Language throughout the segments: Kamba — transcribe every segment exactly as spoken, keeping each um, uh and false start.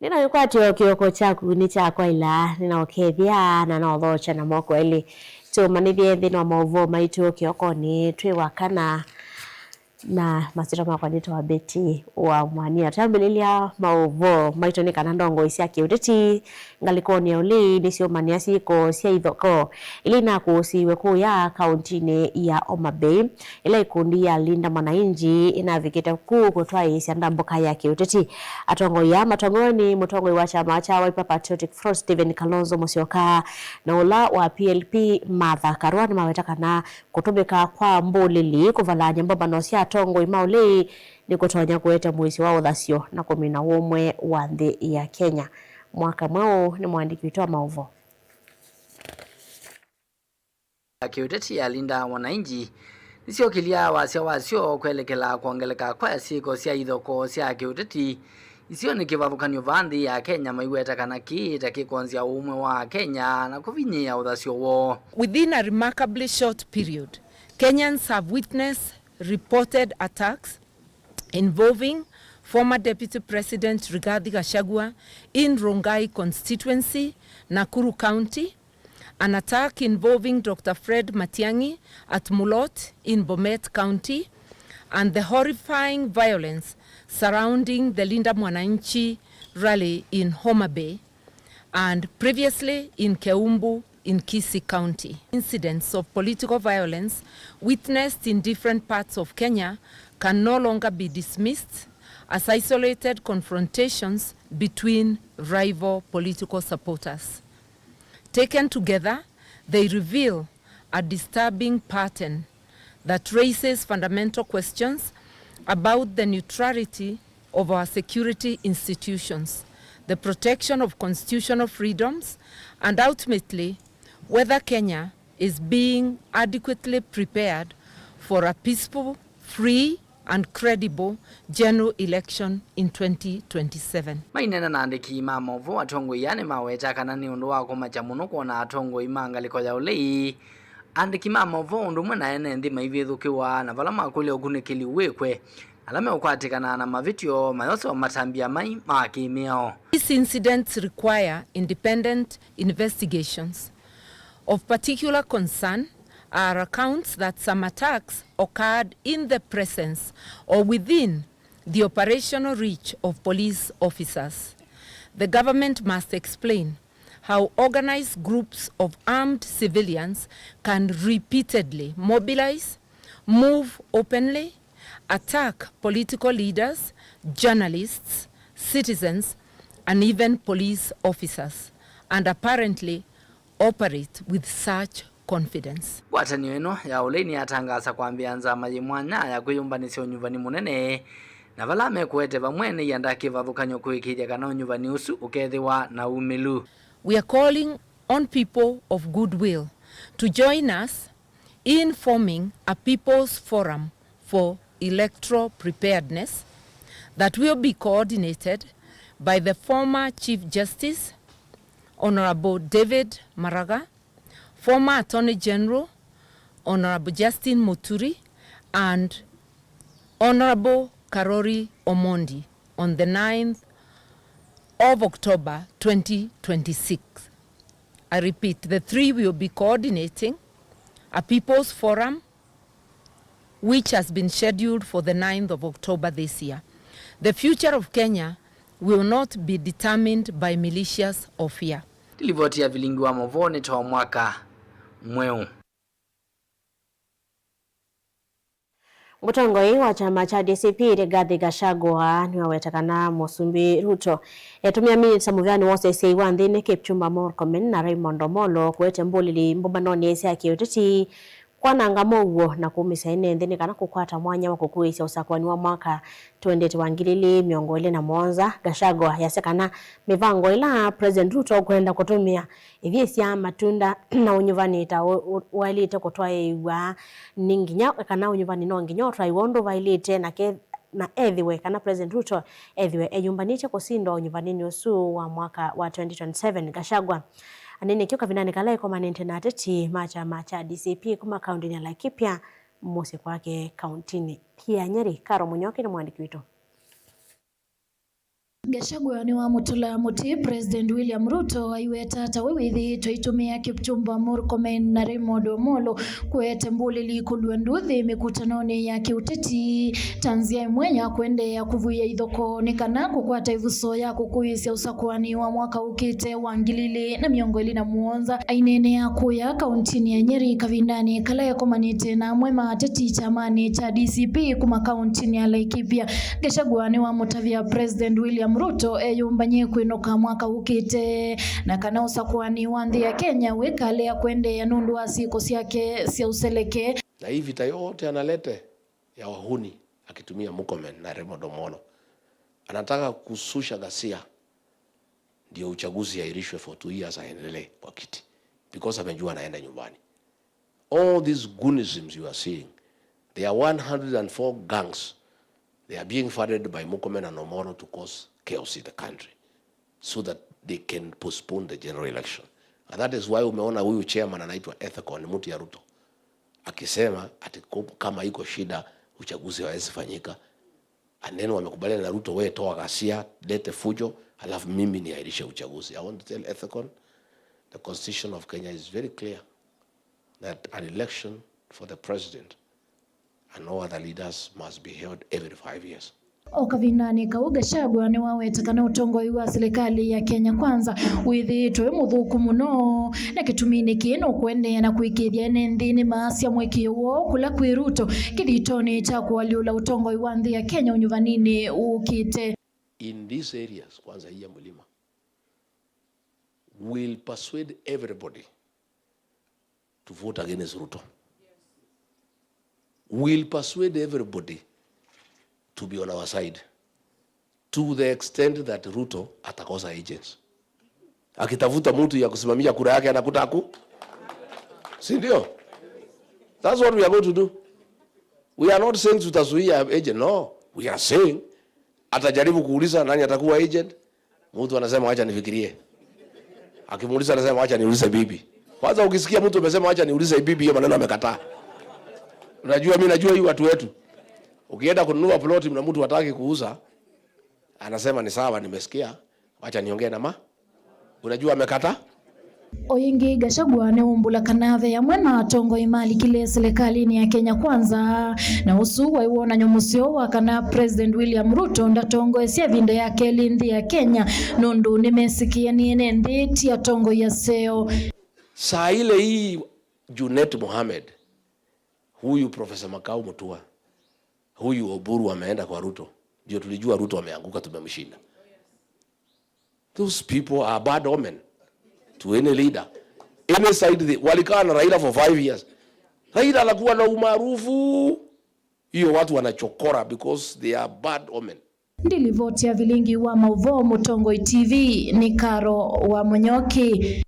Nĩnakwatĩa o kĩoko kyaku nĩ kyakwa ĩla nĩnaũkethya na naũthokya na moko elĩ. Tũmanĩthye nthĩnĩ wa maũvoo maitũ kĩokonĩ twĩ wa kana na masyĩtwa makwa nĩtawa Betty wa Mwania. Twambĩlĩlya maũvoo maitũ nĩ kana ndongoi sya kĩũteti ngalĩkonĩ ya ũlei nĩsyũmanĩa syĩko sya ithokoo ila inakũsĩiwe kũya kauntinĩ ya Homa Bay, ĩla ikundi ya Linda Mwananchi inavikĩte ku kũtwaĩĩsya ndambũka ya kĩũteti. Atongoi aa matongoew'e nĩ mũtongoi wa kyama kya Wiper Patriotic Front Stephen Kalonzo Musyoka na ũla wa P L P Martha Karua nĩmaweta kana kũtũmĩka kwa mbũlĩli kũvalany'a mbombanĩo sya atongoi ma ũlei nĩkũtonya kũete mũisyo wa ũthasyo na kũmina ũmwe wa nthĩ ya Kenya. Mwaka mweũ nĩ mũandĩki witũ wa maũvoo. Ya kĩũteti ya Linda Mwananchi nĩsyokĩlya wasya wasyo kwelekela kwongeleka kwa syĩko sya ithokoo sya kĩũteti isionĩ kĩvathũkany'o vaa nthĩ ya Kenya, maiweta kana kĩĩ ta kĩkonzya ũmwe wa Akenya na kũvinyĩĩa ũthasyo woo. Within a remarkably short period, Kenyans have witnessed reported attacks involving former Deputy President Rigathi Gachagua in Rongai constituency, Nakuru County, an attack involving Doctor Fred Matiang'i at Mulot in Bomet County, and the horrifying violence surrounding the Linda Mwananchi rally in Homa Bay, and previously in Keumbu in Kisii County. Incidents of political violence witnessed in different parts of Kenya can no longer be dismissed as isolated confrontations between rival political supporters. Taken together, they reveal a disturbing pattern that raises fundamental questions about the neutrality of our security institutions, the protection of constitutional freedoms, and ultimately, whether Kenya is being adequately prepared for a peaceful, free, and credible general election in twenty twenty-seven. Maineena na andĩki ma maũvoo, atongoi aa nĩmaweta kana nĩ ũndũ wa kũmakya mũno kwona atongoi ma ngalĩko ya ũlei, andĩki ma maũvoo ũndũ ũmwe na ene nthĩ maivĩthũkĩwa, na vala makũlya ũkunĩkĩli wĩkwe, ala meũkwatĩkana na mavĩtyo mayose o matambya mai ma kĩmĩao. These incidents require independent investigations. Of particular concern are accounts that some attacks occurred in the presence or within the operational reach of police officers. The government must explain how organized groups of armed civilians can repeatedly mobilize, move openly, attack political leaders, journalists, citizens, and even police officers, and apparently operate with such confidence. Ngwatanĩo ĩno ya ũlei nĩyatangaasa kwambĩa nzama yĩ mwanya ya kwĩyũmbanĩsya ũnyuvani mũnene, na vala mekũete vamwe nĩ ianda kĩvathũkany'o kũĩkĩĩthya kana ũnyuvani ũsu ũkethĩwa na umĩlu. We are calling on people of goodwill to join us in forming a People's Forum for Electoral Preparedness that will be coordinated by the former Chief Justice, Honorable David Maraga, former Attorney General, Honorable Justin Muturi, and Honorable Karori Omondi on the ninth of October twenty twenty-six. I repeat, the three will be coordinating a People's Forum which has been scheduled for the ninth of October this year. The future of Kenya will not be determined by militias or fear. Nĩ livoti ya vilingi wa maũvoo nĩ ta mwaka mweũ. Mũtongoi wa kyama kya D C P Rigathi Gachagua nĩwaweta kana Mũsumbĩ Ruto etũmĩa minista mũvĩanĩ wa ũseseĩ wa nthĩnĩ Kipchumba Murkomen na Raymond Omolo kũete mbũlĩli mbũmbanonĩ sya kĩũteti kwananga mũuo na kumĩsya ene nthĩ nĩ kana kũkwata mwanya wa kũkuĩĩsya ũsakũani wa mwaka twendete wa ngili ili mĩongo ĩlĩ na mũonza. Gachagua yasya kana mĩvango ĩla President Ruto ũkwenda kũtũmĩa ĩthyĩsya matunda na ũnyuvani ta ũ-, ũ-, waĩlĩte kũtwaĩĩw'a nĩ nginya, kana ũnyuvani no nginya ũtwaĩwe ũndũ vaĩlĩte na ke-, na ethĩwe kana President Ruto ethĩwe eyũmbanĩtye kũsinda ũnyuvaninĩ ũsu wa mwaka wa twenty twenty-seven. Gachagua aneenie kĩu kavindanĩ kala ĩkomanĩte na ateti ma kyama kya D C P kuma kaũndĩnĩ ya Laikipia mũsyĩ kwake kaũndĩnĩ ya Nyeri. Karo Mũnyoki nĩ mwandĩki witũ. Gachagua nĩwamũtũla mũtĩ President William Ruto aiweta ta we wĩthĩĩtwe aitũmĩa Kipchumba Murkomen na Raymond Omolo kũete mbũlĩli kũlua nduthi mĩkũtanonĩ ya kĩũteti ta nzĩa ĩmwe ya kũendeea kũvuĩa ithoko nĩ kana kũkwata ĩvuso ya kũkũĩĩsya ũsakũani wa mwaka ũkĩte wa ngili ilĩ na mĩongo ĩlĩ na mũonza. Aineenea kũya kauntinĩ ya Nyeri kavindanĩ kala ekomanĩte na amwe ma ateti kyamanĩ kya D C P kuma kauntinĩ ya Laikipia, Gachagua nĩwamũtavya President William Ruto eyũmbany'e kwĩnũka mwaka ũkĩte, na kana ũsakũani wa nthĩ ya Kenya wĩkalea kũendeea nũndũ wa syĩko syake sya ũseleke. Na hii vita yote analete ya wahuni akitumia Murkomen na Raymond Omolo, anataka kususha ghasia ndio uchaguzi yairishwe for two years, aendelee kwa kiti, because amejua anaenda nyumbani. All these goonisms you are seeing, there are one hundred and four gangs. They are being funded by Murkomen and Omolo to cause chaos in the country so that they can postpone the general election. And that is why umeona huyu chairman anaitwa Ethekon, ni mtu ya Ruto, akisema ati ku-, kama iko shida, uchaguzi hawezi fanyika. And then wamekubaliana na Ruto, "We toa ghasia, lete fujo, alafu mimi niahirishe uchaguzi." I want to tell Ethekon, the constitution of Kenya is very clear that an election for the president and no other leaders must be held every five years. O kavindanĩ kau, Gachagua nĩwaweta kana ũtongoi wa silikalĩ ya Kenya Kwanza wĩthĩĩtwe wĩ mũthũku mũno, na kĩtuminĩ kĩĩ nũkũendeea na kũĩkĩĩthya ene nthĩ nĩmaasya mũĩkĩĩo woo kũla kwĩ Ruto kĩthitonĩ kya kũalyũla ũtongoi wa nthĩ ya Kenya ũnyuvaninĩ ũkĩte. In these areas, kwanza hii ya mlima, will persuade everybody to vote against Ruto. Will persuade everybody to be on our side to the extent that Ruto atakosa agents. Akitafuta mtu ya kusimamia kura yake anakuta haku. Si ndio? That's what we are going to do. We are not saying tutazuia agent. No, we are saying atajaribu kuuliza nani atakuwa agent. Mtu anasema, "Wacha nifikirie." Akimuuliza anasema, "Wacha niulize bibi." Kwanza ukisikia mtu amesema, "Wacha niulize bibi," hiyo maneno amekataa. Unajua, mimi najua hii watu wetu. Ukienda kununua plot na mtu hataki kuuza, anasema, "Ni sawa, nimesikia. Wacha niongee na ma." Unajua amekataa. O yĩngĩ, Gachagua nĩwaumbũla kana ve amwe na atongoi malikile silikalĩnĩ ya Kenya Kwanza, na ũsu waĩ wonany'o mũseo wa kana President William Ruto ndatongoesye ĩvinda ya kelĩ nthĩ ya Kenya, nũndũ nĩmesĩkĩanĩe ne nthĩ ti atongoi aseo. Saa ile hii Junet Mohamed, huyu Professor Makau Mutua, huyu Oburu ameenda kwa Ruto, ndio tulijua Ruto ameanguka, tumemshinda. Those people are bad omen to any leader. Any side they, walikaa na Raila for five years. Raila anakuwa na umaarufu. Hiyo watu wanachokora because they are bad omen. Ndilivoti ya vilingi wa mauvoo Mũtongoi T V nĩ Karo wa Mũnyoki.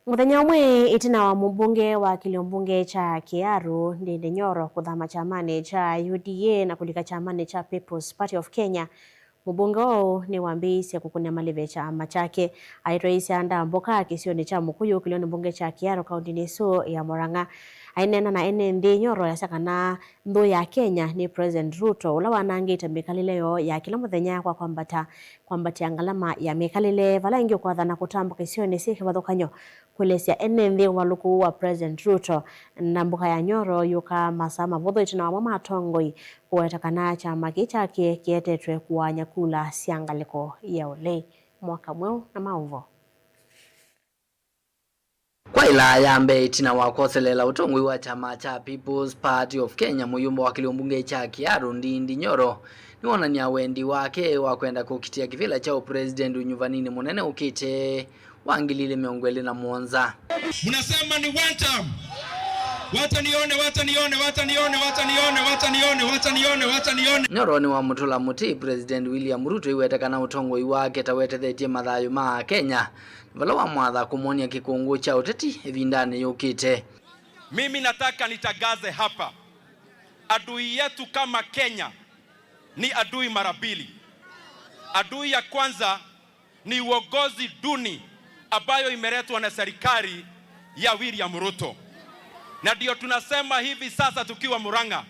Mũthenya ũmwe ĩtina wa mũmbunge wa kĩlio mbunge kya Kiaru, Ndindi Nyoro, kũthama kyamanĩ kya U D A na kũlika kyamanĩ kya People's Party of Kenya, mũmbunge ũũ nĩwambĩĩisye kũkũnĩa malĩve kyama kyake. Aitwaĩĩsya ndambũka kĩsionĩ kya Mũkũyũ, kĩlionĩ mbunge kya Kiaru, kaũntĩnĩ ĩsu ya Murang'a. Aineena na ene nthĩ, Nyoro easya kana nthũ ya Kenya nĩ President Ruto, ũla wanangĩte mĩkalĩle yoo ya kĩla mũthenya kwa kwambata, kwambatĩa ngalama ya mĩkalĩle, vala ĩngĩ ũkwathana kũtambũka isionĩ syĩ kĩvathũkany'o, kũelesya ene nthĩ ũvalũku wa President Ruto. Ndambũka ya Nyoro yũkaa masaa mavũthũ ĩtina wa amwe ma atongoi kũweta kana kyama kĩĩ kyake kĩetetwe kũaany'a kula sya ngalĩko ya ũlei. Mwaka mweũ na maũvoo. Kwa ĩlaa ya mbee ĩtina wa kwoseleela ũtongoi wa kyama kya People's Party of Kenya, mũyumba wa kĩlio mbunge kya Kiaru, Ndindi Nyoro, nĩwonany'a wendi wake wa kwenda kũkitĩa kĩvĩla kya ũpresident ũnyuvaninĩ mũnene ũkĩte wa ngili ilĩ mĩongo ĩlĩ na mũonza. Mnasema ni one term. Wacha nione, wacha nione, wacha nione, wacha nione, wacha nione, wacha nione, wacha nione. Nyoro nĩwamũtũla mũtĩ President William Ruto aiweta kana ũtongoi wake ta wetethetye mathayũ ma Akenya, vala wamwatha kũmwony'a kĩkũngũ kya ũteti ĩvindanĩ yũkĩte. Mimi nataka nitangaze hapa, adui yetu kama Kenya ni adui mara mbili. Adui ya kwanza ni uongozi duni ambayo imeletwa na serikali ya William Ruto. Na ndio tunasema hivi sasa tukiwa Murang'a,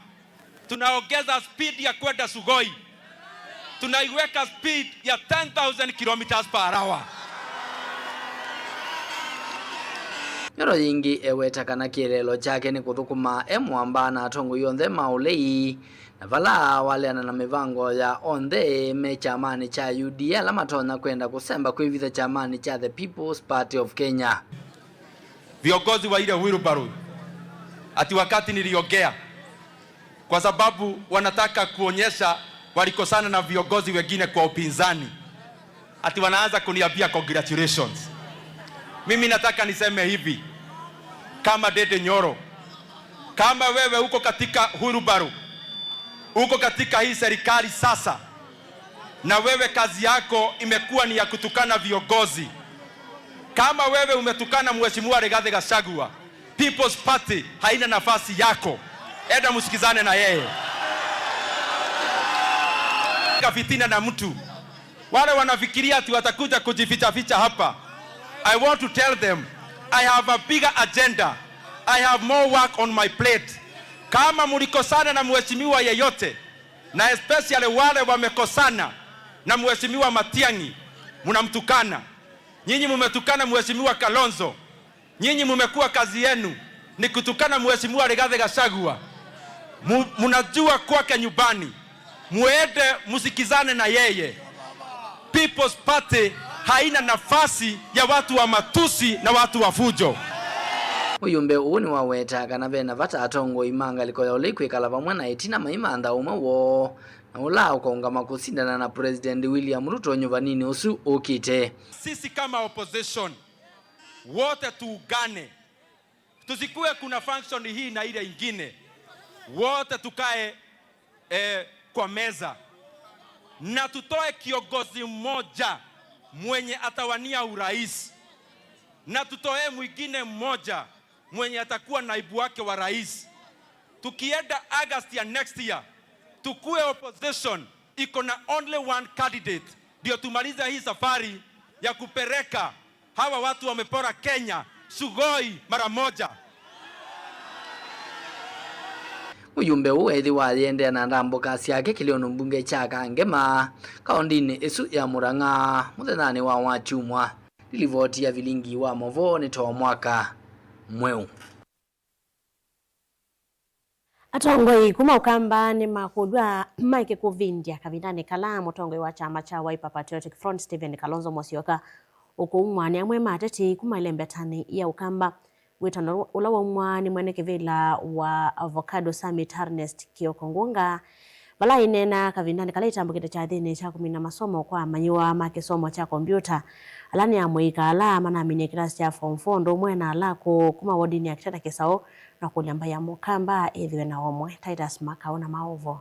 tunaongeza speed ya kwenda Sugoi. Tunaiweka speed ya ten thousand kilometers per hour. Nyoro yĩngĩ eweta kana kĩeleelo kyake nĩ kũthũkũma e mwamba na atongoi onthe ma ũlei. Na vala waleana na mĩvango ya onthe me kyamanĩ kya U D A ala matonya kwenda kũsemba kwĩvitha kyamanĩ kya The People's Party of Kenya. Viongozi wa ile wheelbarrow, ati wakati niliongea, kwa sababu wanataka kuonyesha walikosana na viongozi wengine kwa upinzani. Ati wanaanza kuniambia congratulations. Mimi nataka niseme hivi, kama Ndindi Nyoro, kama wewe uko katika wheelbarrow, uko katika hii serikali sasa, na wewe kazi yako imekuwa ni ya kutukana viongozi, kama wewe umetukana Mheshimiwa Rigathi Gachagua, People's Party haina nafasi yako. Enda msikizane na yeye. Ka fitina na mtu. Wale wanafikiria ati watakuja kujificha ficha hapa, I want to tell them, I have a bigger agenda. I have more work on my plate. Kama mlikosana na mheshimiwa yeyote, na especially wale wamekosana na mheshimiwa Matiang'i, mnamtukana. Nyinyi mumetukana mheshimiwa Kalonzo. Nyinyi mumekuwa kazi yenu ni kutukana Mheshimiwa Rigathi Gachagua. Mu-, munajua kwake nyumbani. Muende musikizane na yeye. People's Party haina nafasi ya watu wa matusi na watu wa fujo. Ũyũmbe ũũ nĩwaweta kana ve na vata atongoi ma ngalĩko ya ũlei kwĩkala vamwe na ĩtina maimantha ũmwe woo na ũla ũkaũngama kũsindana na President William Ruto nyuvaninĩ ũsu ũkĩte. Sisi kama opposition, wote tuungane. Tusikuwe kuna function hii na ile ingine. Wote tukae, eh, kwa meza. Na tutoe kiongozi mmoja mwenye atawania urais. Na tutoe mwingine mmoja mwenye atakuwa naibu wake wa rais. Tukienda August ya next year, tukue opposition iko na only one candidate, ndio tumalize hii safari ya kupeleka hawa watu wamepora Kenya sugoi mara moja. Mũyũmbe ũũ ethĩwa ayĩendeea na ndambũka syake kĩlĩonĩ mbunge kya Kangema, kaũndĩnĩ ĩsu ya Murang'a, mũthenyanĩ wa Wakyumwa. Nĩ livoti ya vilingi wa movoo nĩ too mwaka mweũ. Atongoi kuma Ũkamba nĩmakũlw'a maeke kũvindya kavindanĩ kala mũtongoi wa kyama kya Wiper Patriotic Front Stephen Kalonzo Musyoka ũkũumwa nĩ amwe ma ateti kuma ĩlembetanĩ ya Ũkamba. Wĩtano ũla waumwa nĩ mwene kĩvĩla wa Avocado Summit Ernest Kioko Ngunga, vala aineena kavindanĩ kala itambũkĩte kyathĩnĩ kya kũmina masomo kwa amanyĩw'a ma kĩsomo kya kombiũta, ala nĩ amũika ala manaminie kĩlasi kya form four ũndũ ũmwe na ala akũũ kuma wodinĩ ya Kiteta Kĩsaũ, na kũlya mbaĩ ya Mũkamba ĩthĩwe na ũmwe. Titus Makau na maũvoo.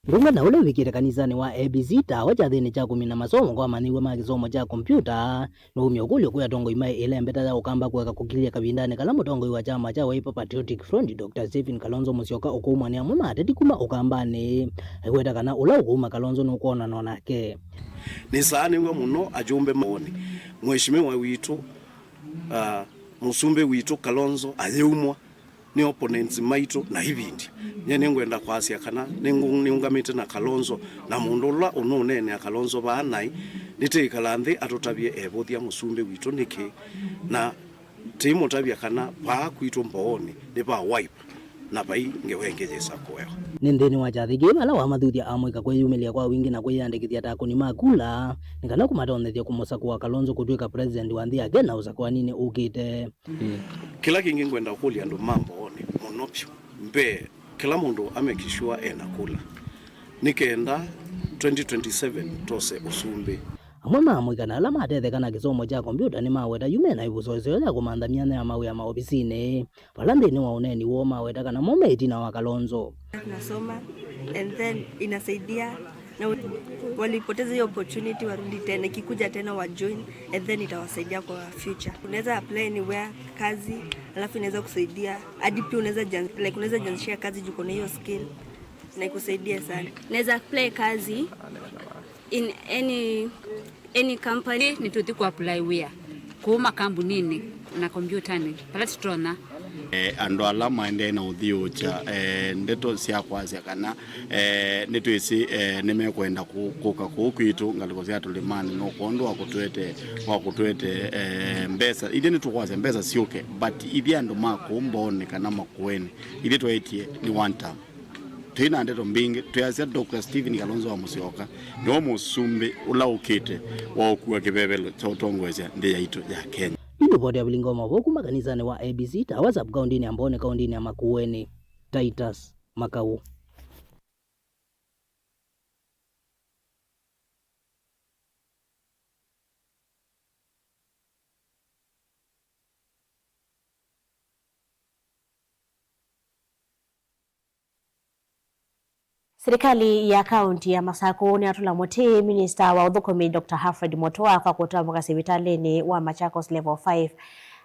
Ngunga na ũla wĩkĩte kanisanĩ wa A B C tawa kyathĩnĩ kya kũmina masomo kwa amanyĩw'a ma kĩsomo kya kombiũta, nũumya ũkũlyo kwĩ atongoi ma ĩlembeta ya Ũkamba kũeka kũkilya kavindanĩ kala mũtongoi wa kyama kya Wiper Patriotic Front, Doctor Stephen Kalonzo Musyoka ũkũumwa nĩ amwe ma ateti kuma Ũkambanĩ, aiweta kana ũla ũkũuma Kalonzo nũkwonanwa nake. Nĩsaanĩw'a mũno ajumbe maoni. Mheshimiwa witũ, ah, mũsumbĩ witũ Kalonzo ayĩumwa nĩ opponents maitũ na ivindi. Nyie nĩngwenda kwasya kana nĩngũ-, nĩũngamĩte na Kalonzo, na mũndũ ũla ũnũneenea Kalonzo vaa naĩ, nĩtĩĩkala nthĩ atũtavye evũthya mũsumbĩ witũ nĩkĩ, na tĩimũtavya kana vaa kwitũ Mbooni nĩ va Wiper, na vai ngewa ĩngĩ yĩsa kũewa. Nĩ nthĩnĩ wa kyathĩ kĩĩ vala wamathuthya amũika kwĩyumĩlya kwa wingĩ na kwĩyĩandĩkĩthya ta akũni ma kula, nĩ kana kũmatonyethya kũmũsakũa Kalonzo kũtw'ĩka president wa nthĩ yake na ũsakũaninĩ ũkĩte. Kĩla kĩngĩ ngwenda kũlya andũ ma Mbooni mũno vyũ, mbee, kĩla mũndũ amekishua ena kula, nĩ kenda twenty twenty-seven tose ũsumbĩ. Amwe ma amũika na ala matetheka na kĩsomo kya kombyũta nĩmaweta yu mena ĩvuso ĩseo ya kũmantha myanya ya mawĩa maovisinĩ, vala nthĩnĩ wa ũneeni woo maweta kana mo me ĩtina wa Kalonzo. Tunasoma and then inasaidia na walipoteza hiyo opportunity, warudi tena, ikikuja tena wa join and then itawasaidia kwa future. Unaweza apply anywhere kazi, alafu inaweza kusaidia hadi pia unaweza jian-, like, unaweza jianzishia kazi juu uko na hiyo skill na ikusaidie sana. Naweza apply kazi in any, any company. Nĩtũthi kũ apply wĩa kũu makambuninĩ na kombyũtanĩ vala tũtonya. Eh, andũ ala maendee na ũthiũũkya, eh, ndeto sya kwasya kana, eh, nĩtwĩsĩ, eh, nĩmekwenda kũ-, kũka kũu kwitũ ngalĩko sya tũlĩmanĩ, no kwondũ wa kũtwete, wa kũtwete, eh, mbesa. Ithyĩ nĩtũkwasya mbesa syũke, but ithyĩ andũ ma kũu Mbooni kana Makueni, ithyĩ tweetie nĩ one term. Twĩ na ndeto mbingĩ, twĩasya Doctor Stephen Kalonzo wa Musyoka nĩwe mũsumbĩ ũla ũkĩte wa ũkua kĩvevelo kya ũtongoesya nthĩ yaitũ ya Kenya. Ĩ livoti ya Vilinga wa Mauvoo kuma kanisanĩ wa A B C Tawa sub-kaũntĩnĩ ya Mbooni, kaũntĩnĩ ya Makueni. Titus Makau. Silikalĩ ya kaũntĩ ya Masakũ nĩyatũla mũtĩ minista wa ũthũkũmi Doctor Alfred Mutua kwa kũtambũka sivitalĩnĩ wa Machakos Level five.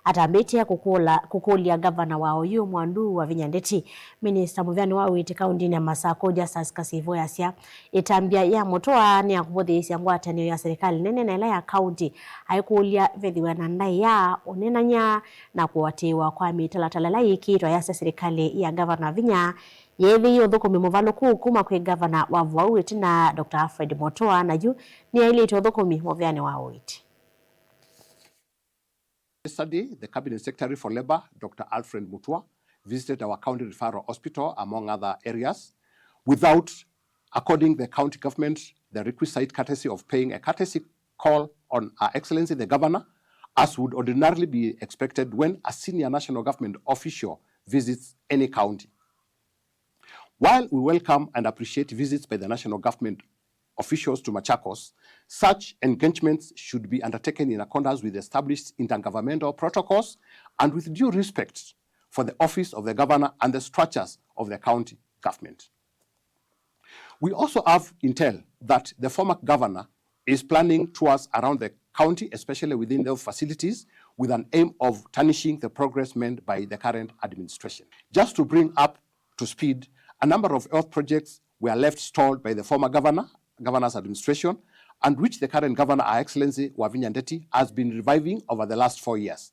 Atambĩtye kũkũla-, kũkũlya ngavana wa oyu Mwandu Wavinya Ndeti. Minista mũvyanĩ wa ũiiti kaũntĩnĩ ya Masakũ Justus Kasivu easya ĩtambya ya Mutua nĩ ya kũvũthĩĩsya ngwatanĩo ya silikalĩ nene na ĩla ya kaũntĩ, aikũlya vethĩwe na ndaĩa, ũneenany'a na kũatĩĩwa kwa mĩtalatala ĩla yĩkĩĩtwe. Ayasya silikalĩ ya ngavana Wavinya yĩthĩie ũthũkũmi mũvalũku kuma kwĩ ngavana wa vau ĩtina Doctor Alfred Mutua, na yu nĩyaĩlĩte ũthũkũmi mũvyanĩ wa ũiiti. Yesterday, the Cabinet Secretary for Labour, Doctor Alfred Mutua, visited our county referral hospital, among other areas, without according the county government the requisite courtesy of paying a courtesy call on Her Excellency the Governor, as would ordinarily be expected when a senior national government official visits any county. While we welcome and appreciate visits by the national government officials to Machakos, such engagements should be undertaken in accordance with established intergovernmental protocols and with due respect for the office of the governor and the structures of the county government. We also have intel that the former governor is planning tours around the county, especially within health facilities, with an aim of tarnishing the progress made by the current administration. Just to bring up to speed, a number of health projects were left stalled by the former governor, governor's administration, and which the current governor, Her Excellency Wavinya Ndeti, has been reviving over the last four years.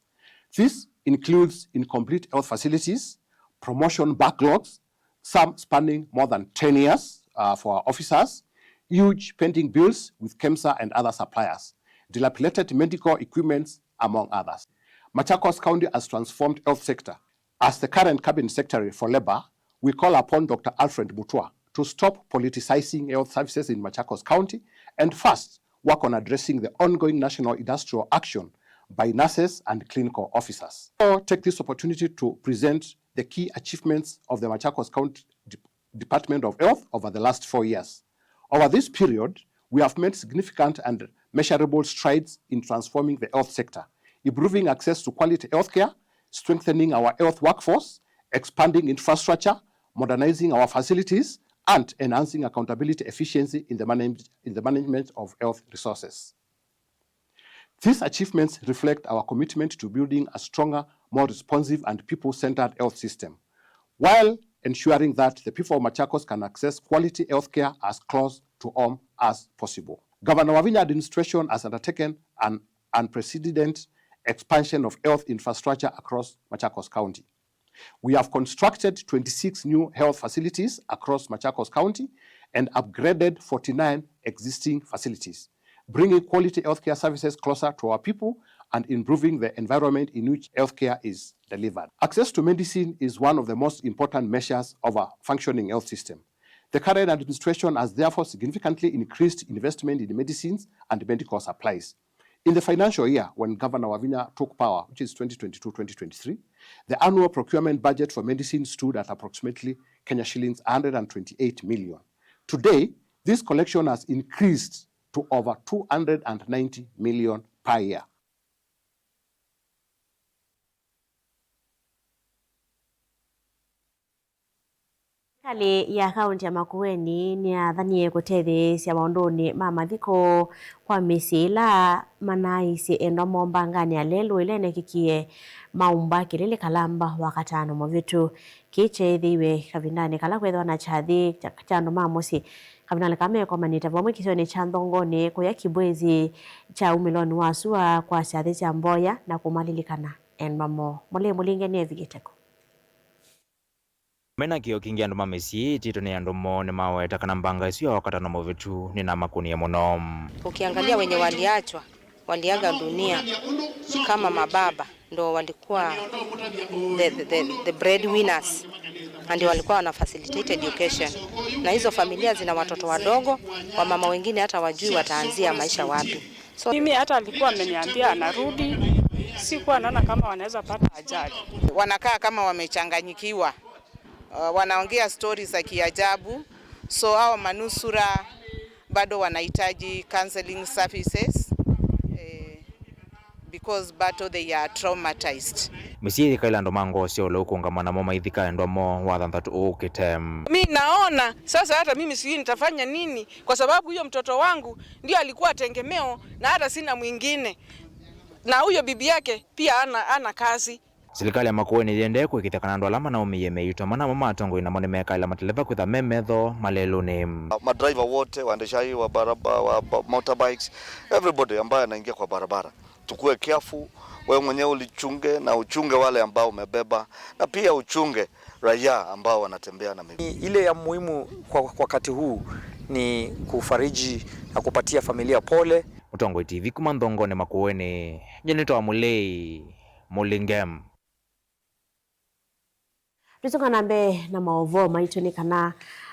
This includes incomplete health facilities, promotion backlogs, some spanning more than ten years, uh, for our officers, huge pending bills with KEMSA and other suppliers, dilapidated medical equipments, among others. Machakos County has transformed health sector. As the current Cabinet Secretary for Labour, we call upon Doctor Alfred Mutua to stop politicizing health services in Machakos County and first work on addressing the ongoing national industrial action by nurses and clinical officers. I take this opportunity to present the key achievements of the Machakos County Dep-, Department of Health over the last four years. Over this period, we have made significant and measurable strides in transforming the health sector, improving access to quality healthcare, strengthening our health workforce, expanding infrastructure, modernizing our facilities, and enhancing accountability efficiency in the manage-, in the management of health resources. These achievements reflect our commitment to building a stronger, more responsive, and people-centered health system, while ensuring that the people of Machakos can access quality healthcare as close to home as possible. Governor Wavinya administration has undertaken an unprecedented expansion of health infrastructure across Machakos County. We have constructed twenty-six new health facilities across Machakos County and upgraded forty-nine existing facilities, bringing quality healthcare services closer to our people and improving the environment in which healthcare is delivered. Access to medicine is one of the most important measures of a functioning health system. The current administration has therefore significantly increased investment in medicines and medical supplies. In the financial year when Governor Wavinya took power, which is twenty twenty-two twenty twenty-three, the annual procurement budget for medicine stood at approximately Kenya shillings one hundred and twenty-eight million. Today, this collection has increased to over two hundred and ninety million per year. Serikali ya kaunti ya Makueni nĩyathanie kũtetheesya maũndũnĩ ma mathiko kwa mĩsyĩ ĩla manaaisye endwa moo mbanganĩ ya lelũ ĩla ĩneekĩkie Maumba Kĩlĩlĩ Kalamba Wakatano mũvĩtu. Kĩĩ kyeethĩiwe kavindanĩ kala kwethĩwa na kyathĩ kya, kya andũ ma mũsyĩ. Kavindanĩ kala mekomanĩte vamwe kĩsionĩ kya Nthongonĩ kũya Kibwezi kya umĩlonĩ wa sua kwa kyathĩ kya mboya na kũmalilikana endwa moo. Mũlei Mũlinge nĩevikĩte kũ? Mena kĩo kingĩ andũ ma mĩsyĩ ĩtĩtwe nĩ andũ moo nĩmaweta kana mbanga ĩsu ya Wakatano mũvĩtu nĩnamakũnie mũno. Ukiangalia wenye waliachwa, waliaga dunia kama mababa ndo walikuwa the, the, the, the breadwinners, na ndio walikuwa wana facilitate education, na hizo familia zina watoto wadogo, wamama wengine hata wajui wataanzia maisha wapi. So, mimi hata alikuwa ameniambia anarudi, sikuwa naona kama wanaweza pata ajali. Wanakaa kama wamechanganyikiwa. Uh, wanaongea stories za kiajabu. So hao manusura bado wanahitaji counseling services, eh, because bado they are traumatized. Mĩsyĩ yĩkaĩla andũ ma ngoo sya ũlou kũũngama namo maithika endwa moo Wathanthatũ ũũkĩte. Mi naona sasa hata mimi sijui nitafanya nini, kwa sababu huyo mtoto wangu ndio alikuwa tegemeo na hata sina mwingine. Na huyo bibi yake pia ana, ana kazi. Silikalĩ ya Makueni yĩendee kũĩkĩĩthya kana andũ ala manaũmĩie mĩito manamo ma atongoi namo nĩmekaĩla mateleva kwĩtha me metho malelũnĩ. Madriver wote, waendeshaji wa baraba-, wa ba-, motorbikes, everybody ambaye anaingia kwa barabara, tukue careful, wewe mwenyewe ulichunge na uchunge wale ambao umebeba, na pia uchunge raia ambao wanatembea na miguu. Ile ya muhimu kwa wakati huu ni kufariji na kupatia familia pole. Mũtongoi T V kuma Nthongonĩ Makueni, nyie nĩtawa Mũlei Mũlinge. Tũsonga na mbee na maũvoo maitũ nĩ kana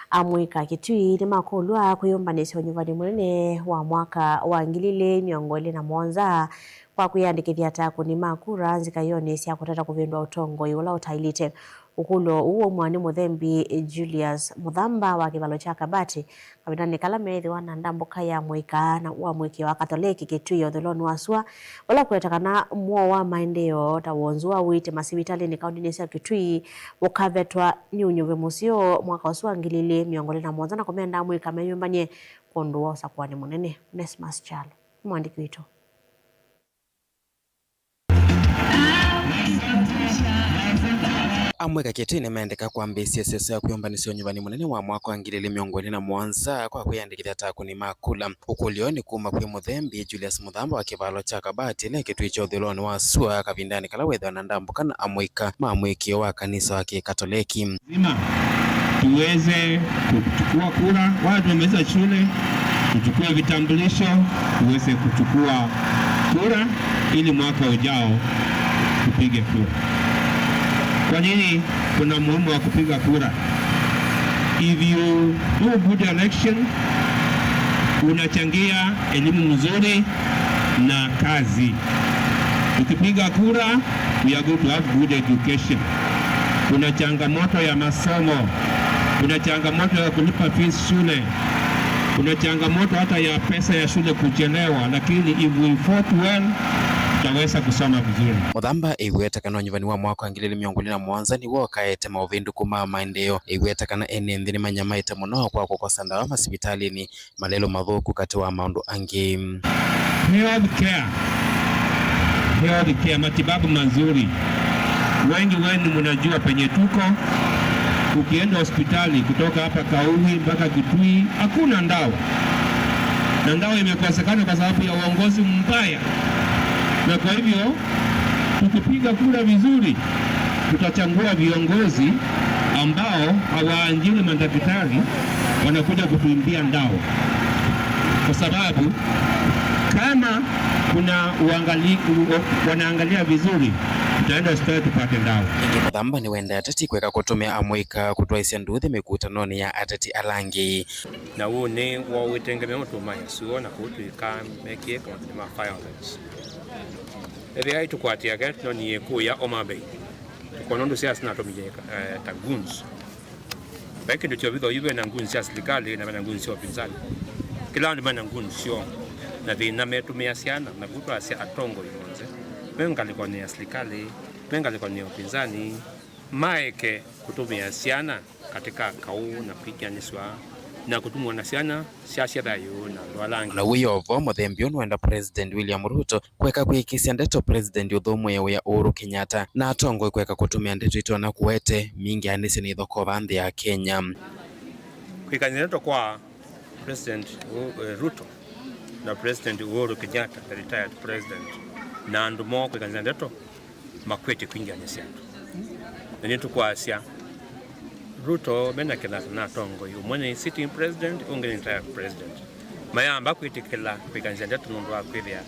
amũika Kitui nĩmakũlw'a kwĩyũmbanĩsya ũnyuvani mũnene wa mwaka wa ngili ilĩ mĩongo ĩlĩ na mũonza kwa kwĩyandĩkĩthya ta akũni ma kura nzikaĩonĩ sya kũtata kũvĩndũa ũtongoi ũla ũtaĩlĩte. Ũkũlyo ũũ waumwa nĩ mũthembi Julius Mũthamba wa kĩvalo kya Kabati kavindanĩ kala meĩthĩwa na ndambũka ya mũika na wa mũĩkĩĩo wa Katoleki Kitui ya ũthũĩlonĩ wa sua, vala kũweta kana mũo wa maendeeo ta wonzu wa ũiiti masivitalĩnĩ kaũntĩnĩ sya Kitui ũkavetwa nĩ ũnyuvi mũseo mwaka ũsu wa ngili ilĩ mĩongo ĩlĩ na mũonza na kũmenda amũika meyũmbany'e kũndũ wa ũsakũani mũnene. Onesmus Kyalo nĩ mũandĩki witũ. Amũika Kitui nĩmendeka kwambĩĩsya siasa ya kwĩyũmbanĩsya ũnyuvani mũnene wa mwaka wa ngili ilĩ mĩongo ĩlĩ na mũonza kwa kwĩyandĩkĩthya ta akũni ma kula. Ũkũlyo nĩ kuma kwĩ mũthembi Julius Mũthamba wa kĩvalo kya Kabati ĩla Kitui kya ũthũĩlonĩ wa sua kavindanĩ kala wethĩwa na ndambũka na amũika ma mũĩkĩĩo wa kanisa wa Kĩkatoleki. Lazima tuweze kuchukua kura. Wale tumemaliza shule, tuchukue vitambulisho, tuweze kuchukua kura ili mwaka ujao tupige kura. Kwa nini kuna muhimu wa kupiga kura? If you do good election, unachangia elimu mzuri na kazi. Ukipiga kura, we are going to have good education. Kuna changamoto ya masomo, kuna changamoto ya kulipa fees shule, kuna changamoto hata ya pesa ya shule kuchelewa, lakini if we vote well, tutaweza kusoma vizuri. Mũthamba ĩweta kana ũnyuvani wa mwaka wa ngili ilĩ mĩongo ĩlĩ na mũonza nĩw'o ũkaete maũvĩndũku ma maendeeo. Ĩweta kana ene nthĩ nĩmanyamaĩte mũno kwa kũkosa ndawa masivitalĩnĩ, malelũ mathũku katĩ wa maũndũ angĩ. Health care. Health care, matibabu mazuri. Wengi wenu mnajua penye tuko. Ukienda hospitali kutoka hapa Kaui mpaka Kitui, hakuna ndawa. Na ndawa imekosekana kwa sababu ya uongozi mbaya. Na kwa hivyo, tukipiga kura vizuri, tutachagua viongozi ambao hawaajiri madaktari wanakuja kutuimbia ndawa, kwa sababu kama kuna uangali-, u-, wanaangalia vizuri, tutaenda hospitali tupate ndawa. Ĩngĩ Mũthamba nĩwendete ti kwĩka kũtũmĩa amũika kũtwaĩsya nduuthĩ mĩkutanonĩ ya ateti ala angĩ. Na ũũ nĩ woo wĩtengemea ũtũmaĩa syũa na kũu twĩkaa mekĩĩka mathĩna ma fireworks. Ethĩwa ĩtũkwatĩaga no nĩ ĩkũũ ya Homa Bay, tũkona ũndũ siasa sinatũmĩie, eh, ta goons. Vai kĩndũ kyovithwa yu vena goons sya silikalĩ na vena goons sya ũpinzani. Ĩla andũ mena nguni syoo na thĩna metũmĩa syana, na kũu twasya atongoi onthe me ngalĩkonĩ ya silikalĩ, me ngalĩkonĩ ya ũpinzani, maeke kũtũmĩa syana katika kaũ na kwĩkĩanĩsw'a na kũtumwa na syana syasya thayũ na andũ ala angĩ. Na wĩ o vo, mũthembi ũũ nũenda President William Ruto kũeka kwĩkĩsya ndeto President ũthũmũe wĩa Uhuru Kenyatta na atongoi kũeka kũtũmĩa ndeto itonya kũete mingĩanĩsye na ithokova nthĩ ya Kenya. Kwĩkany'a ndeto kwa President U-, eh, Ruto na President Uhuru Kenyatta, the retired president, na andũ moo kwĩkany'a ndeto makwĩte kwingĩanĩsya andũ. Na nĩtũkwasya Ruto mena kĩthasa na atongoi, ũmwe nĩ sitting president, ũngĩ nĩ retired president. Mayamba kwĩtĩkĩla kwĩkany'a ndeto nũndũ wa kwĩthĩa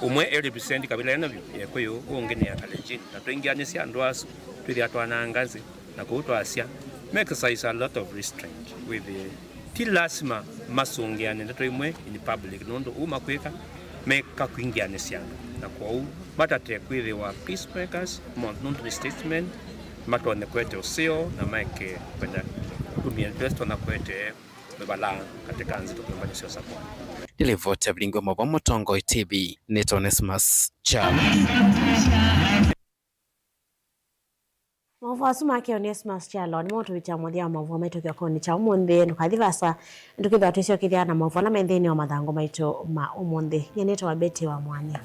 ũmwe e represent kabila ĩna vyũ ya Kikuyu, ũngĩ nĩ ya Kalenjin. Na tũingĩanĩsya andũ asu, twĩthĩa twananga nzĩ. Na kũu twasya, me exercise a lot of restraint, wĩthĩe ti lasima masũngĩane ndeto imwe in public, nũndũ ũu makwĩka meka kwingĩanĩsya andũ, na kwoou matate kwĩthĩwa peacemakers, mo-, nũndũ nĩ statesmen, matonye kwete ũseo na maeke kwenda kũtumĩa ndeto na kwete mĩvalaa katika nzito kĩũmbanĩ syosa kwa. Nĩ livoti ya Vilingwe Mavo Mũtongoi T V, nĩ Onesmus Kyalo. Maũvoo asu make Onesmus Kyalo nĩmo ũtũvikya mũthya wa maũvoo maitũ kĩokonĩ kya ũmũnthĩ. Ndũkathi vaasa, tũkĩthĩwa twĩsyokethya na maũvoo ala me nthĩnĩ wa mathangũ maitũ ma ũmũnthĩ. Nyie nĩtawa Betty wa Mwanya.